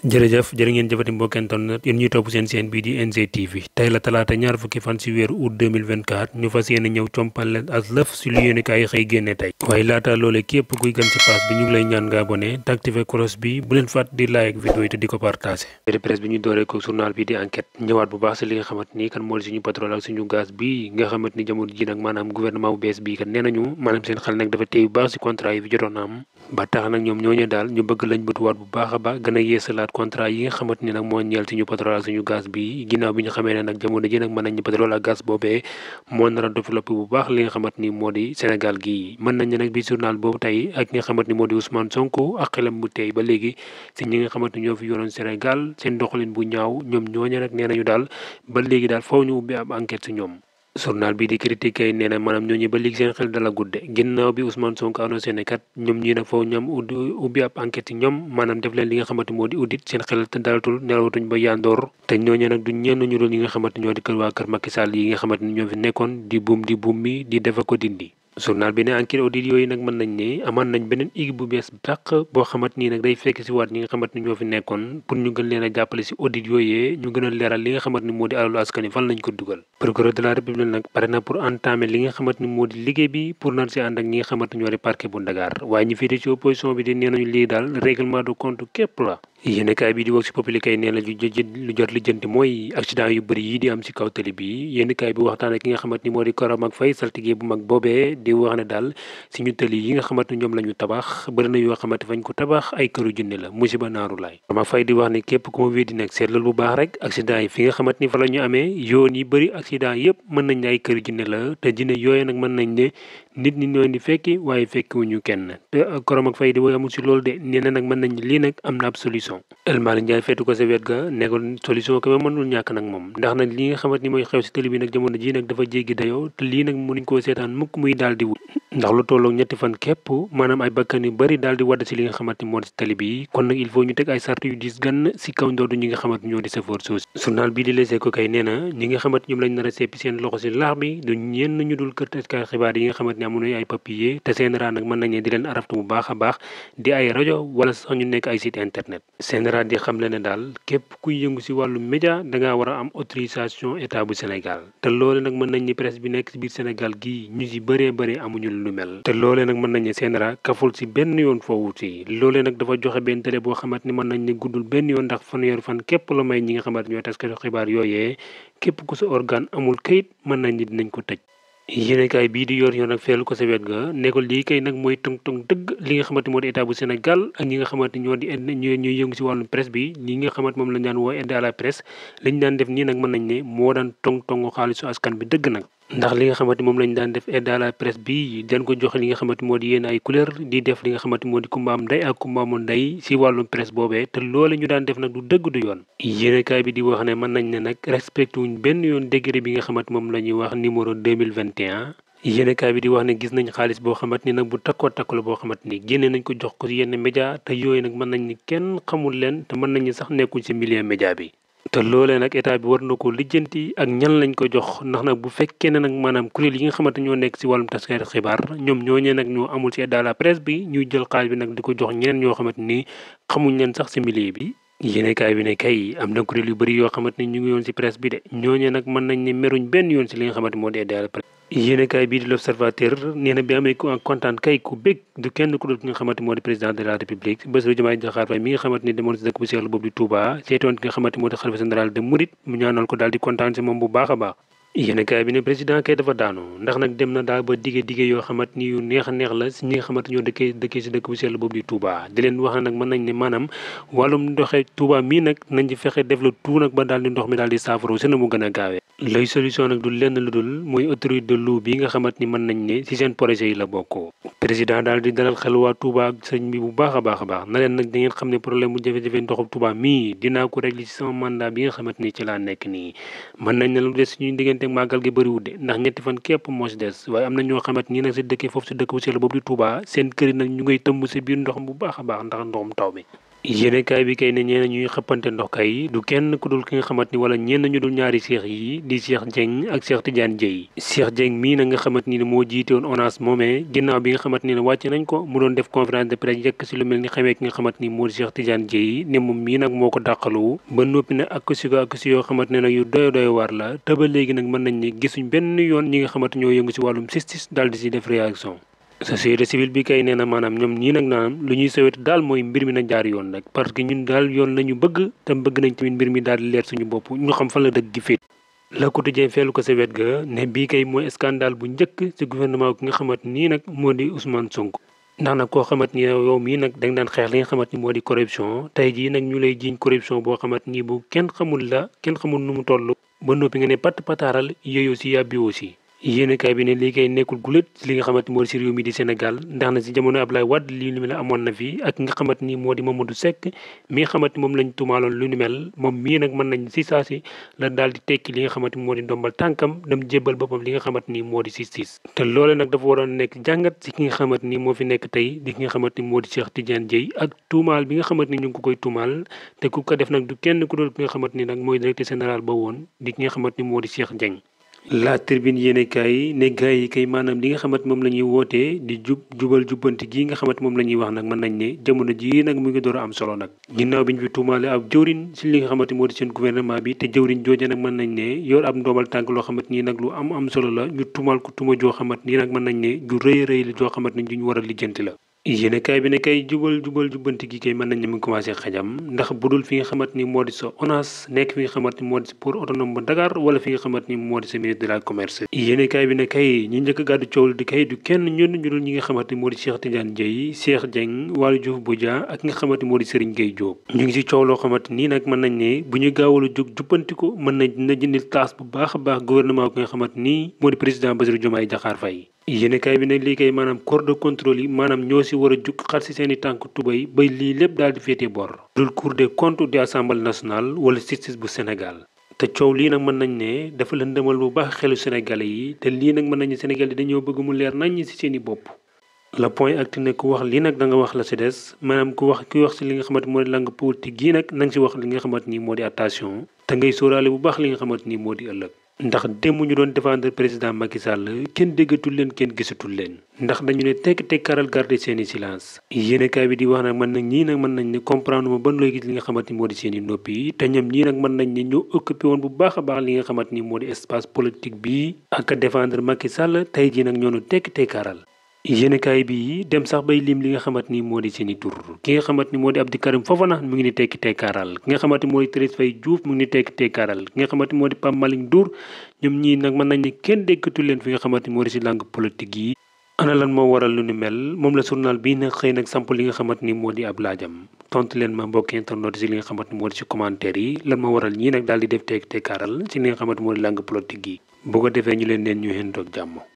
jërëjëf jërë ngeen jëfati mbokk internet yéen ñuy topp seen bii di NGTV tey la talaata ñaar fukki fan si weeru août 2024 ñu fas yéene ñëw compal leen as lëf si lu yéenekaay yi xëy génne tey waaye laata loole képp kuy gan si page bi ñu ngi lay ñaan nga abonné te activé cloche bi bu leen fàtt di like vidéo yi te di ko partagé jëri presse bi ñu dooree ko journal bi di enquête ñëwaat bu baax si li nga xamante ni kan moo di suñu pétrole ak suñu gaz bi nga xamante ni jamono ji nag maanaam gouvernement bu bees bii kat nee nañu maanaam seen xel nag dafa téy bu baax si contrat yi fi jotoon am ba tax nag ñoom ñooñu daal ñu bëgg lañ bëtuwaat bu baax a baax gën a yeesalaat contrat yi nga xamante ni nag moo ñeel suñu pétrole ak suñu gaz bi ginnaaw bi ñu xamee ne nag jamono ji nag mën nañ ñu pétrole ak gaz boobee moo nar a développé bu baax li nga xamante ni moo di Sénégal gii mën nañ ne nag bi journal boobu tey ak ki nga xamante ni moo di Ousmane Sonko ak xelam bu tey ba léegi si ñi nga xamante ni ñoo fi yoroon Sénégal seen doxalin bu ñaaw ñoom ñooñu nag nee nañu daal ba léegi daal foofu ñu ubbi ab enquête si ñoom journal bi di critique yi nee na maanaam ñooñu ba léegi seen xel dala gudde ginnaaw bi Ousmane Sonko annoncé ne kat ñoom ñii nag foofu ñoom ubbi ab enquête yi ñoom maanaam def leen li nga xamante moo di audit seen xel te dalatul nelawatuñ ba yandoor te ñooñu nag du ñenn ñu doon ñi nga xamante ñoo di kër waa kër Macky Sall yi nga xamante ni ñoo fi nekkoon di buum mi di defa ko dindi journal bi ne enquête audit yooyu nag mën nañ ne amaan nañ beneen équipe bu bees tàq boo xamante nii nag day fekk si waat ñi nga xamante ni ñoo fi nekkoon pour ñu gën leen a jàppale si audit yooyee ñu gën a leeral li nga xamante ni moo di alalu askan wi fan lañ ko dugal procureur de la république nag pare na pour entamer li nga xamante ni moo di liggéey bi pour nar si ànd ak ñi nga xamante ñoo di parquet bu Dakar waaye ñi féete ci opposition bi di nee nañu lii daal règlement de compte képp la yéenekaay bi di wax si Populi kay nee na lu jot lijjanti mooy accident yu bëri yi di am si kaw tali bi yéenekaay bi waxtaan ak ki nga xamante ni moo di Korom ak Faye saltige bu mag boobee di wax ne daal si ñu tali yi nga xamante ñoom la ñu tabax bëri na yoo xamante fañ ko tabax ay këru junne la musiba naaru laay Korom ak Faye di wax ne képp ku ma weddi nag seetlal bu baax rek accident yi fi nga xamante ni fa la ñu amee yoon yi bëri accident yëpp mën nañ ne ay këru junne la te junne yooyu nag mën nañ ne nit ñi ñoo di fekki waaye fekkiwuñu kenn te Korom ak Faye di wax amul si loolu de nee na nag mën nañ lii nag am na ab solution El Malick Ndiaye feetu ko sa wet ga nekkoon solution ko mënul ñàkk nag moom ndax nag li nga xamante ni mooy xew si télé bi nag jamono ji nag dafa jéggi dayoo te lii nag mënuñ koo seetaan mukk muy daal di wut ndax lu tolloog ñetti fan képp maanaam ay bakkan yu bëri daal di wadd si li nga xamante ni moo di si télé bi kon nag il faut ñu teg ay sart yu diis gann si kaw ndoodu ñi nga xamante ñoo di safoor soosi journal bii di Les Échos kay nee na ñi nga xamante ñoom lañ nar a seppi seen loxo si laax bi du ñenn ñu dul kërteskaay xibaar yi nga xamante ni amuñu ay papier te seen raa nag mën nañ ne di leen araftu bu baax a baax di ay rajo wala sax ñu nekk ay site internet seen raa di xam le ne daal képp kuy yëngu si wàllu média dangaa war a am autorisation état bu Sénégal te loole nag mën nañ ni presse bi nekk si biir Sénégal gii ñu si bëree bëri amuñu lu mel te loole nag mën nañ ne CNRA kaful si benn yoon foofu si loole nag dafa joxe benn télé boo xamante ni mën nañ ne guddul benn yoon ndax fanweeri fan képp la may ñi nga xamante ñooy taskatu xibaar yooyee képp ku sa organe amul kayit mën nañ ni dinañ ko tëj yéenekaay bii di yor nag feelu ko sa wet ga nekkul lii kay nag mooy tong dëgg li nga xamante moo di état bu Sénégal ak ñi nga xamante ñoo di ñuy yëngu si wàllum presse bi ñi nga xamante moom lañ daan woo aide à la presse lañ daan def nii nag mën nañ ne moo daan tong xaalisu askan bi dëgg nag ndax li nga xamante moom lañ daan def aide à la presse bi dañ ko joxe li nga xamante moo di yéen ay couleur di def li nga xamante moo di kumbaam ndey ak kumbaamul ndey si wàllum presse boobee te loole ñu daan def nag du dëgg du yoon yéenekaay bi di wax ne mën nañ ne nag respecté wuñ benn yoon décret bi nga xamante moom la ñuy wax numéro 2021 yéenekaay bi di wax ne gis nañ xaalis boo xamante ni nag bu takkoo takku la boo xamante ni génne nañ ko jox ko si yenn média te yooyu nag mën nañ ni kenn xamul leen te mën nañ ni sax nekkuñ si milieu média bi te loolee nag état bi war na ko lijjanti ak ñan lañ ko jox ndax nag bu fekkee ne nag maanaam kuréel yi nga xamante ñoo nekk si wàllum taskati xibaar ñoom ñooñee nag ñoo amul si aide à la presse bi ñuy jël xaalis bi nag di ko jox ñeneen ñoo xamante ni xamuñ leen sax si milieu bi yéenekaay bi ne kay am na kuréel yu bëri yoo xamante ni ñu ngi yoon si presse bi de ñooñee nag mën nañ ne meruñ benn yoon si li nga xamante moo di aide à la presse yéenekaay bii di l'Observateur nee na bi amee ku kontaan kay ku bég du kenn ku dul ki nga xamante moo di président de la république Bassirou Diomaye Diakhar Faye mi nga xamante ni demoon si dëkk bu sell boobu di Touba seetoon ki nga xamante moo di xalifa général de Mouride mu ñaanal ko daal di kontaan si moom bu baax a baax yéenekaay bi ne président kay dafa daanu ndax nag dem na daal ba dige yoo xamante ni yu neex a neex la si ñi nga xamante ñoo dëkkee si dëkk bu sell boobu di Touba di leen wax ne nag mën nañ ne maanaam wàllum ndoxe Touba mii nag nañ ci fexe def la tout nag ba daal di ndox mi daal di saafara si na mu gën a gaawee lay solution nag du lenn lu dul mooy autorité de l'eau bi nga xamante ni mën nañ ne si seen projet yi la bokk président daal di dalal xel waa Touba ak sëñ bi bu baax a baax na leen nag da ngeen xam ne problème bu jafe-jafe ndoxu Touba mii dinaa ko régler ci sama mandat bi nga xamante ni ci laa nekk nii mën nañ ne lu des suñuy diggante màggal gi bëriwul de ndax ñetti fan képp moo si des waaye am na ñoo xamante ni nag si dëkkee foofu si dëkk bu sell boobu di Touba seen kër yi nag ñu ngay tëmb si biir ndox bu baax a baax ndax ndoxum taw bi yéenekaay bi kay ne ñeena ñuy xëppante ndox kay du kenn ku dul ki nga xamante ni wala ñenn ñu dul ñaari seex yi di Cheikh Dieng ak Cheikh Tidiane Dièye Cheikh Dieng mii nag nga xamante ni moo jiite woon ONAS moomee ginnaaw bi nga xamante ni wàcce nañ ko mu doon def conférence de presse yëkk si lu mel ni xamee ki nga xamante ni moo di Cheikh Tidiane Dièye ne moom mii nag moo ko dàqalu ba noppi nag ak si yoo xamante ne nag yu doy war la te ba léegi nag mën nañ ne gisuñ benn yoon ñi nga xamante ñoo yëngu si wàllum justice daal di si def réaction société civile bi kay nee na maanaam ñoom ñii nag naam lu ñuy sawet daal mooy mbir mi na jaar yoon rek parce que ñun daal yoon la ñu bëgg te bëgg nañ tamit mbir mi daal di leer suñu bopp ñu xam fan la dëgg gi féet Le Quotidien feelu ko sa wet ga ne bii kay mooy scandale bu njëkk ci gouvernement ki nga xamante nii nag moo di Ousmane Sonko ndax nag koo xamante ni yow mii nag da nga daan xeex li nga xamante ni moo di corruption tey jii nag ñu lay jiiñ corruption boo xamante ni bu kenn xamul nu mu toll ba noppi nga ne pataaral yooyu aussi yàbbi aussi yéenekaay bi ne lii kay nekkul gulet li nga xamante ni moo di si réew mi di Sénégal ndax na si jamono Abdoulaye Wade lii lu mel amoon na fi ak nga xamante ni moo di Mamadou Seck mi nga xamante ni moom lañ tumaaloon lu ni mel moom mii nag mën nañ si saa si la daal di tekki li nga xamante ni moo di ndombal tànkam dem jébbal boppam li nga xamante ni moo di justice te loole nag dafa waroon nekk jàngat si ki nga xamante ni moo fi nekk tey di ki nga xamante ni moo di Cheikh Tidiane Dièye ak tuumaal bi nga xamante ni ñu ngi ko koy tuumaal te ku ko def nag du kenn ku dul ki nga xamante ni nag mooy directeur général ba woon di ki nga xamante ni moo di Cheikh Dieng La Tribune yéenekaay ne gars yi kay maanaam li nga xamante moom la ñuy wootee di jubal jubbanti gi nga xamante moom la ñuy wax nag mën nañ ne jamono ji nag mu ngi door a am solo nag ginnaaw bi ñu fi tuumaale ab jëwriñ si li nga xamante moo di seen gouvernement bi te jëwriñ jooje nag mën nañ ne yor ab ndoomal tànk loo xamante nii nag lu am solo la ñu tuumaal ko tuuma joo xamante nii nag mën nañ ne ju rëy la joo xamante ne ju ñu war a lijjanti la yéenekaay bi ne kay jubal jubbanti gi kay mën nañ ne mu ngi commencé xajam ndax budul fi nga xamante ni moo di sa ONAS nekk fi nga xamante ni moo di sa port autonome bu Dakar wala fi nga xamante ni moo di sa ministre de la commerce yéenekaay bi ne kay ñi njëkk gàddu coow di kay du kenn ñun ñu dul ñi nga xamante ni moo di Cheikh Tidiane Dièye Cheikh Dieng Waly Diouf Bodian ak nga xamante ni moo di Serigne Gueye Diop ñu ngi si coow loo xamante nii nag mën nañ ne bu ñu gaawal a jóg jubbanti ko mën nañ dina jëndil taas bu baax a baax gouvernement bi nga xamante ni moo di président Bassirou Diomaye Diakhar Faye yéenekaay bi nag lii kay maanaam corps de contrôle yi maanaam ñoo si war a jug xar si seen i tànk tubay bay lii lépp daal di féetee bor dul cour des comptes di assemblée nationale wala justice bu Sénégal te coow lii nag mën nañ ne dafa lëndëmal bu baax xelu sénégalais yi te lii nag mën nañ ne sénégal yi dañoo bëgg mu leer nañ si seen i bopp Le Point Actu ne ku wax lii nag da nga wax la si des maanaam ku wax si li nga xamante moo di langue politique gii nag na nga si wax li nga xamante ni moo di attention te ngay sóoraale bu baax li nga xamante ni moo di ëllëg ndax démb ñu doon défendre président Macky Sall kenn déggatul leen kenn gisatul leen ndax dañu ne tekk karal garder seeni silence yéenekaay bi di wax nag mën nañ ne comprendre ma ban looy gis li nga xamante ni moo di seeni noppi te ñoom ñii nag mën nañ ne ñoo occupé woon bu baax a baax li nga xamante ni moo di espace politique bi ak défendre Macky Sall tey jii nag ñoo nu tekk karal yéenekaay bi dem sax bay lim li nga xamante ni moo di seeni tur ki nga xamante ni moo di Abdou Karim Fofana mu ngi ni tekki tekkaaral ki nga xamante ni moo di Thérèse Faye Diouf mu ngi ni tekki tekkaaral ki nga xamante ni moo di Pape Malick Ndour ñoom ñii nag mën nañ ne kenn déggatu leen fi nga xamante ni moo di si langue politique yi ana lan moo waral lu ni mel moom la journal bii nag xëy nag samp li nga xamante ni moo di ab laajam tontu leen ma mbokki internet si li nga xamante ni moo di si commentaire yi lan moo waral ñii nag daal di def tekkaaral si li nga xamante ni moo di langue politique yi bu ko defee ñu leen neen ñu xeen doog jàmm